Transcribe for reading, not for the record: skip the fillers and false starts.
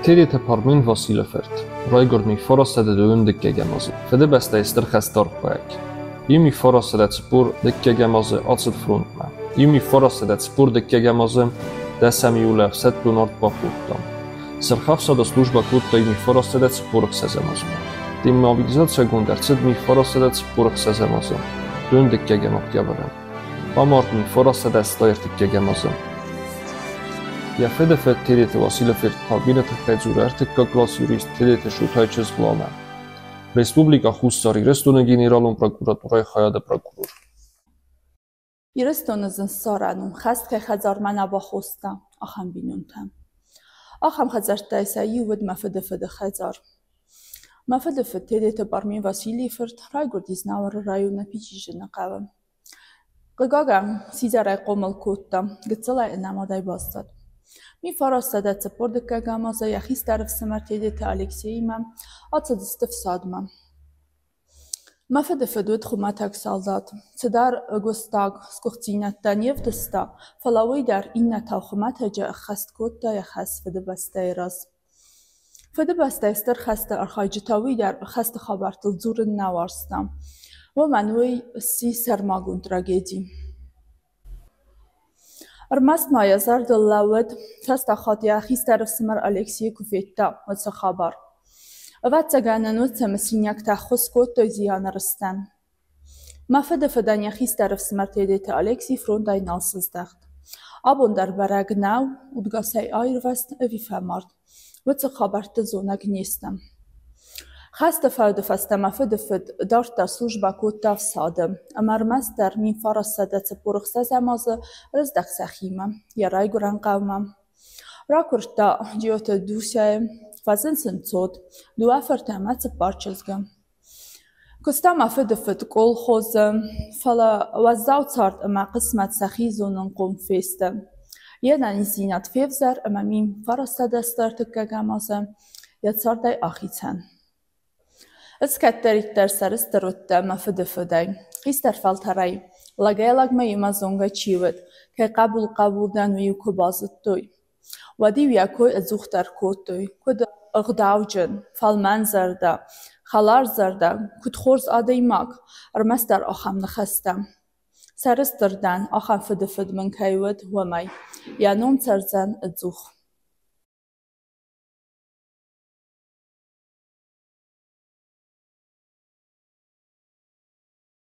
Тедеты Пармен Василы фырт. Райгуырд 1921 азы. Фыдыбӕстӕйы Стыр хӕсты архайӕг. 1942 азы ацыд фронтмӕ. 1942 азы дӕсӕм июлы ӕфсӕддон арт бакодта. Сырх ӕфсады службӕ кодта 1946 азмӕ. Демобилизацигонд ӕрцыд 1946 азы дыууындыккӕгӕм октябры. Амард 1983 азы. Йӕ фыдыфыд Тедеты Василы фырт Парбины тыххӕй дзуры ӕртыккаг класс юрист Тедеты Шутайы чызг Ланӕ. Республикӕ Хуссар Ирыстоны Генералон прокуратурӕйы хайады прокурор. Ирыстоны зын ссарӕн у, хӕст кӕй хӕдзармӕ нӕ бахоста, ахӕм бинонтӕ. Ахӕм хӕдзӕрттӕй сӕ иу уыд мӕ фыдыфыды хӕдзар. Мӕ фыдыфыд Тедеты Пармен Василийы фырт райгуырди Знауыры районы Пичижины хъӕуы. Хъыгагӕн, сидзӕрӕй хъомыл кодта, гыццылӕй ӕнӕмадӕй баззад. 1942 азы йӕ хистӕр ӕфсымӕр Тедеты Алексеимӕ ацыдысты фсадмӕ. Мӕ фыдыфыд уыд хуымӕтӕг салдат, цыдӕр ӕгуыстаг сгуыхтдзинӕдтӕ не вдыста, фӕлӕ уый дӕр иннӕтау хуымӕтӕджы ӕххӕст кодта йӕ хӕс Фыдыбӕстӕйы раз. Фыдыбӕстӕйы Стыр хӕсты архайджытӕ уый дӕр хӕсты хабӕрттыл дзурын нӕ уарзта. Уымӕн уый сси сӕрмагонд трагеди. Ӕрмӕст ма йӕ зӕрдыл лӕууыд, фӕстаг хатт йӕ хистӕр ӕфсымӕр Алексийы куы федта, уыцы хабар. Ӕвӕццӕгӕн ын уыцы мысинӕгтӕ ӕххуыс кодтой зианы рыстӕн. Мӕ фыдыфыдӕн йӕ хистӕр ӕфсымӕр Тедеты Алекси фронтӕй нал сыздӕхт. Абон дӕр бӕрӕг нӕу, удгасӕй аирвӕзт ӕви фӕмард. Уыцы хабӕртты зонӕг не стӕм. Хӕсты фӕуды фӕстӕ мӕ фыдыфыд дарддӕр службӕ кодта ӕфсады, ӕмӕ ӕрмӕстдӕр 1946 азы рыздӕхт сӕхимӕ, йӕ райгуырӕн хъӕумӕ. Ракуырдта Джиоты Дусяйы, фӕзынд сын цот, дыууӕ фырты ӕмӕ цыппар чызгы. Куыста мӕ фыдыфыд колхозы, фӕлӕ уӕззау цард ӕмӕ хъысмӕт сӕхи зонынхъом фесты. Йе нӕниздзинад февзӕр ӕмӕ 1943 азы йӕ цардӕй ахицӕн. Ӕз кӕддӕриддӕр сӕрыстыр уыдтӕн мӕ фыдыфыдӕй, хистӕр фӕлтӕрӕй, лӕгӕй-лӕгмӕ йемӕ зонгӕ чи уыд, кӕй хъӕбул хъӕбул дӕн, уый-иу куы базыдтой, уӕд-иу йӕ кой ӕдзухдӕр кодтой, куыд ӕгъдауджын, фӕлмӕнзӕрдӕ, хӕларзӕрдӕ, куыд хорз адӕймаг, ӕрмӕстдӕр ахӕм ныхӕстӕ. Сӕрыстыр дӕн, ахӕм фыдыфыд мын кӕй уыд, уымӕй. Йӕ ном цӕрдзӕн ӕдзух.